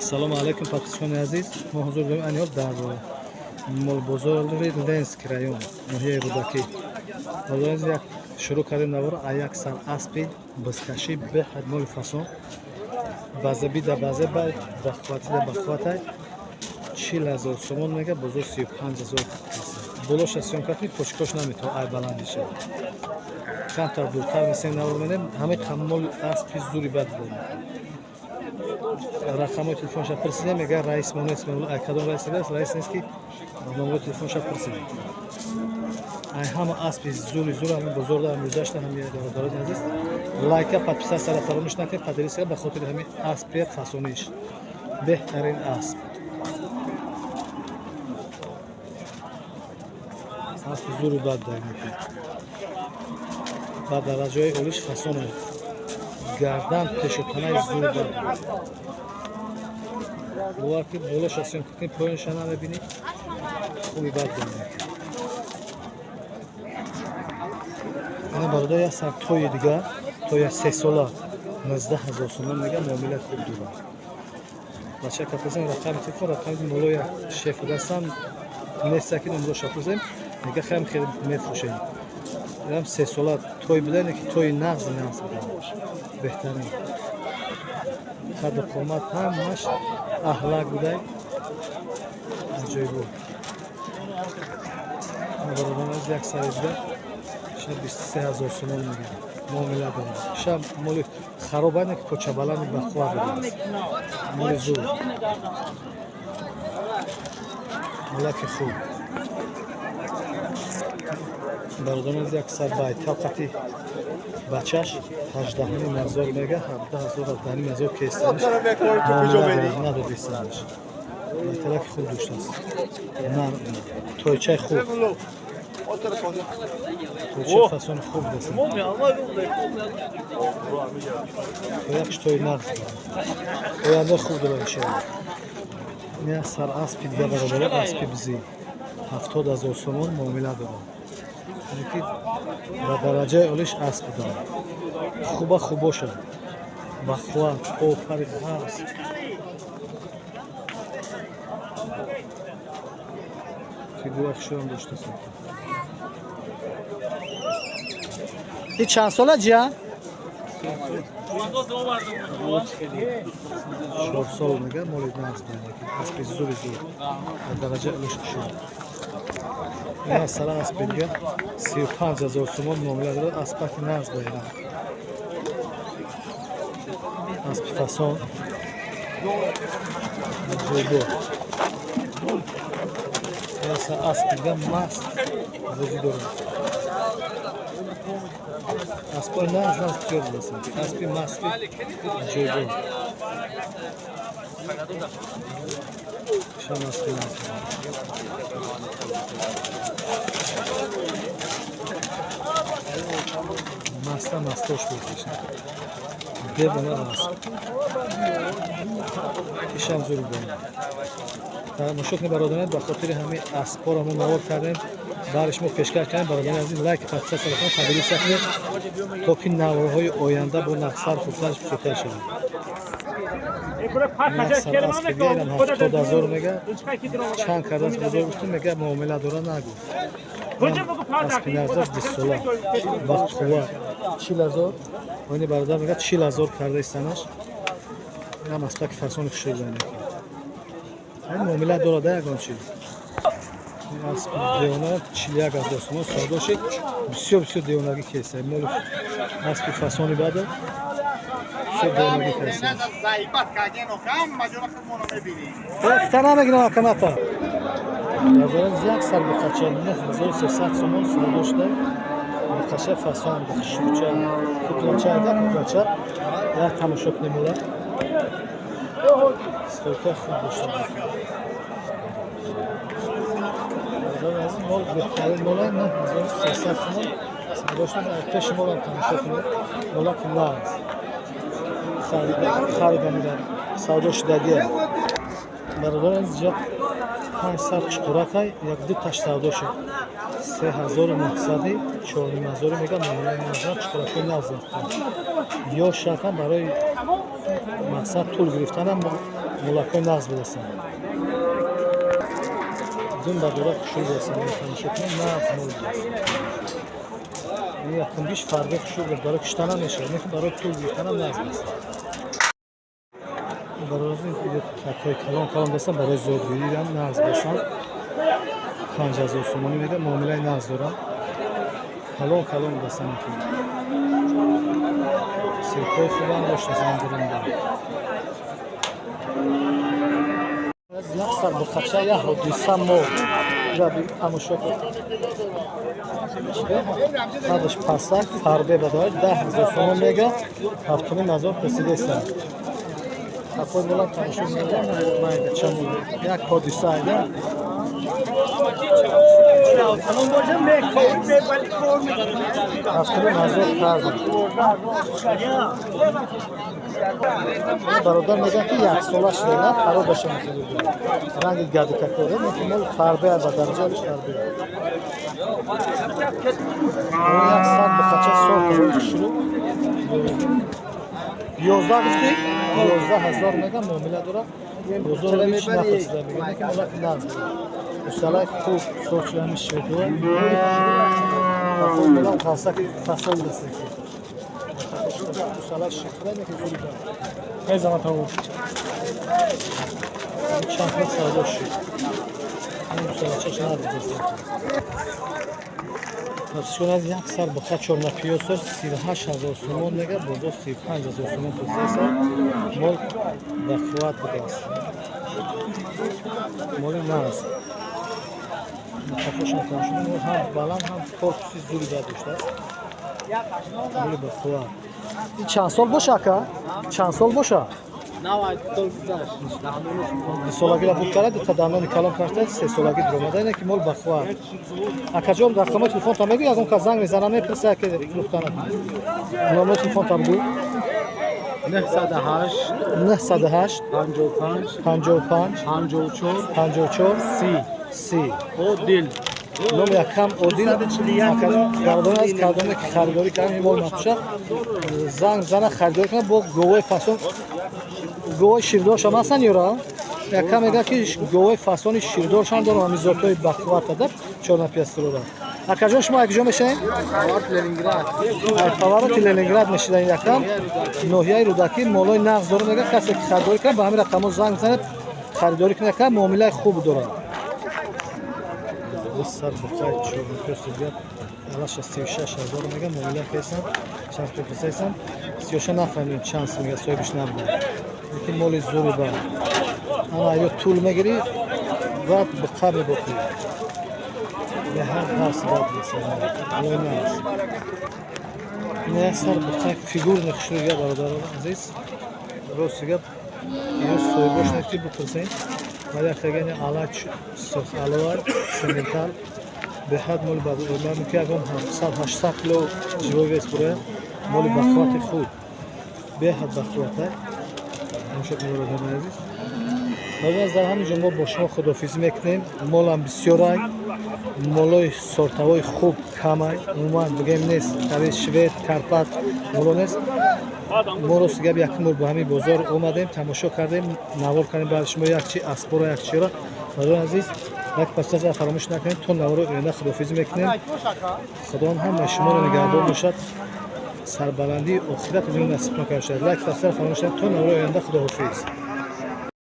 Салому алайкум, подписчикони азиз. Мо ҳузур дорем айни ҳол дар молбозори Ленинский район, ноҳияи Рӯдакӣ. Бародари, як шурӯъ кардем навора а як сар аспи бизкашӣ, беҳад моли фасон, базабида базе бай, бақувватида бақувватай. 40 000 сомон мега, бозор 35 000. Болоша съёмка кунед, почкош наметавон, ай баландиша. Камтар дуртар месем, навор менем. Ҳамаи моли аспи зури бад дорем. Рақамҳои телефонша пурсидем, мега раис мо нест. Ай кадом раис нест, раис нест, ки номерои телефонша пурсидем. Ай ҳама аспи зури зур ҳамин бозор дар гузашта. Ҳами бародарони азиз, лайка, подписаться фаромӯш накунед, поделиться ба хотири ҳамин аспи фасониш, беҳтарин асп, аспи зури бад дар ба дараҷаи олиш фасона, гардан, пешу танаи зури бад. Бовар ки болоша съёмка кунед, поёнша намебинӣ, хуби бад дорад. Ана, бародар, як сар тои дигар, тоя сесола, 19 000 сомон мега, муомилаи хуб дорад. Бача капасем, рақами телефон, рақами молоя шеф дастам неста, ки номроша пурсем, мега хеле хеле мефурӯшем. Инам сесола той буда, ки тои нағзи нағз буда, беҳтарин қаду қомат, ҳамаш аҳлак будай, аҷоиб буд. Бародарон, як сари дига шаб 23 000 сомон мегирад, муомила дорад. Шаб моли хароб ане, ки почабалани бахувват будааст, моли зур, молаки хуб. Бародарон, як сар байтал қати бачаш 18 500 мега, 17 000, 18 500 кестанаш, надодистанаш. Байталаки хуб доштааст, нар, тойчаи хуб, тойчаи фасони хуб даст, тоякш тои нағз, оянда хуб дора, иншоалло. Як сар аспи дига, бародаро, аспи бизӣ, 70 000 сомон, муомила дорад, ки ба дараҷаи олиш асп дорад, хуба хубоша, бахувват, опари ҳаст. Фигура хушрам доштаст. И чанд сола, ҷия? 4 сол мега, моли нағз, аспи зури зур, ба дараҷаи олиш хушрам. Ина сара аспи дига, 35 000 сомон, муомила дорад, аспаки нағз бояд, аспи фасон, ҷойбо. Аспи дига маст бозӣ дорад, аспои нағз нағз бисёр будастанд, аспи масти ҷойбо, шам аспи нағз, маста мастош бозишад, девона асп, ишам зур бона. Тамошо кунед, бародарон, ба хотири ҳамин аспҳоро мо навор кардем, бари шумо пешкаш кардем. Бародарони азиз, лайк, подписаться кунед, поделиться кунед, то ки наворҳои оянда бо нақсар хубтараш, бисёртар шавад. Аспи дигарам 70 000 мега, чанд кардааст бозор гуфтем, мега муомила дора, нагуфт. Аспи нағзаш, 20 сола, вақтхува, 40 000. Оини бародар мега 40 000 карда истанаш. Инам аспаки фасони хушрӯ, ин муомила дорада ягон чиз. Аспи девона 41 000 сомон савдо шид. Бисёр бисёр девонагӣ кеса, моли аспи фасони бада, бисёр девонагӣ кеса. Та намегирам, аканата. Як сар буқача 9300 сомон савдо шуда, буқача фасон, хушрӯча, куклача да куклача. Як тамошо кунем, ола стойка хуб дошта. Мол беҳтарин мола, 9300 сомон савдо шуда. Пеши молам тамошо кунед, молаки нағз харида мирад, савдо шудагия. Бародарон, ҷа 5 сар чуқуракай, як ду таш савдо шуд. 3900, 4500 мега муомилаи нағз, чуқуракҳои нағз. Ё шакам барои мақсад тул гирифтанам мулакҳои нағз будастанд. Дум ба дора хушрӯ будастанд, тамошо кунем, нағз мол будааст. Ин якумгиш фарбе хушрӯ буд, барои киштанам мешавад, лекин барои тул гирифтанам нағз аст. Барои такҳои калон калон будастанд, барои зодгириам нағз будастанд. 5000 сомонӣ мега, муомилаи нағз доранд. Калон калон будастанд. Сиркҳои хубам доштастанд дурунда. Як сар буқача, як ҳодиса мо раби тамошо кун. Қадаш пасак, фарбе бадорад, 10 000 сомон мега, 7500 пурсидестанд. Қафои болам тамошо мекунам, майда чамул. Як ҳодиса айда. 7500 кардам. Бародар мегӯяд, ки як сола шуда, на пародаша мехӯрд. Ранги гадикакоре, лекин мол фарбе ба дараҷааш фарбе. Як сар буқача сол карои шурӯъ. 11 гуфтӣ? 11 000 мега, муомила дорад. Бозорро ҳеч напурсида, мегӯяд, ки молак нағз. Усалак хуб сочиями шуд. Қафои болам қавсаки фасон даста ки. Усалак шикра меки зури ба. Мезанад то. Чанд хел савдо шуд. Ин усалачаш набуд. Пасшон як сар буқа чорнапиёсор 38 000 сомон мега, бозор 35 000 сомон пурсидаст. Мол ба қувват будааст. Моли нағз. Қафошон тамошо, ҳам баланд, ҳам корпуси зури бад доштааст. Моли ба қувват. Ин чанд сол боша, ака? Чанд сол боша? Дусолагиро буд кард, дута дандони калон карда, сесолагӣ дуромада, ине ки мол ба қувват. Акаҷон, рақамои телефонтон мегӯ, ягон кас занг мезанам, мепурса, ки фурӯхтана. Номери телефонтон бигӯ. 908 908 55 55 54 54 30 30. Одил. Ном якам Одил. Бародарон аз кардоне ки харидорӣ карданд, мол мапуша, занг зана, харидорӣ кунад бо говои фасон, говои ширдоршам ҳастанд ёра? Якам мега, ки говои фасони ширдоршам дорам, ҳами зотҳои бақувват ада чорнапиастрора. Акаҷон, шумо якҷо мешавем? Повороти Ленинград мешидан, якам ноҳияи Рӯдакӣ, молои нағз дорам, мега, касе ки харидорӣ кунад, ба ҳамин рақамҳо занг бизанад, харидорӣ кунад, якам муомилаи хуб дорад. Сар буқай чорнапиёс гап алаша 36 000 мега, муомила кесам, чанд пурсайсам, сиёша нафаҳмидем чанд мега, соҳибиш набуда. Лекин моли зури ба. Ана ё тул мегирӣ, баъд буқа мебохӣ. Ба ҳар ҳарс бад молои нағз. Ина як сар буқай фигурни хушрӯ гап, бародарон азиз. Рости гап, ё соҳибош нест, ки бипурсем. Вале як алач сурх аловар сементал беҳад моли мумкин ягон 700-800 кило живой вес бурояд, моли бақуввати хуб, беҳад бақуввата. Тамошо кунед, бародарони азиз. Баъд дар ҳамин ҷо мо бо шумо худоҳофизӣ мекунем. Молам бисёрай, молои сортавои хуб камай, умуман бигем нест, тари швед, карпат моло нест. Мо рости гап якум бор ба ҳамин бозор омадем, тамошо кардем, навор кардем баъд шумо як чи асборо, як чиро. Бародарони азиз, як пастаза фаромӯш накунед, то навори оянда худоҳофизӣ мекунем. Худованд ҳамаи шуморо нигаҳдор бошад, сарбаландии охирати дунё насиб накарда шавад. Лайк, пастаза фаромӯш накунед, то навори оянда худоҳофиз.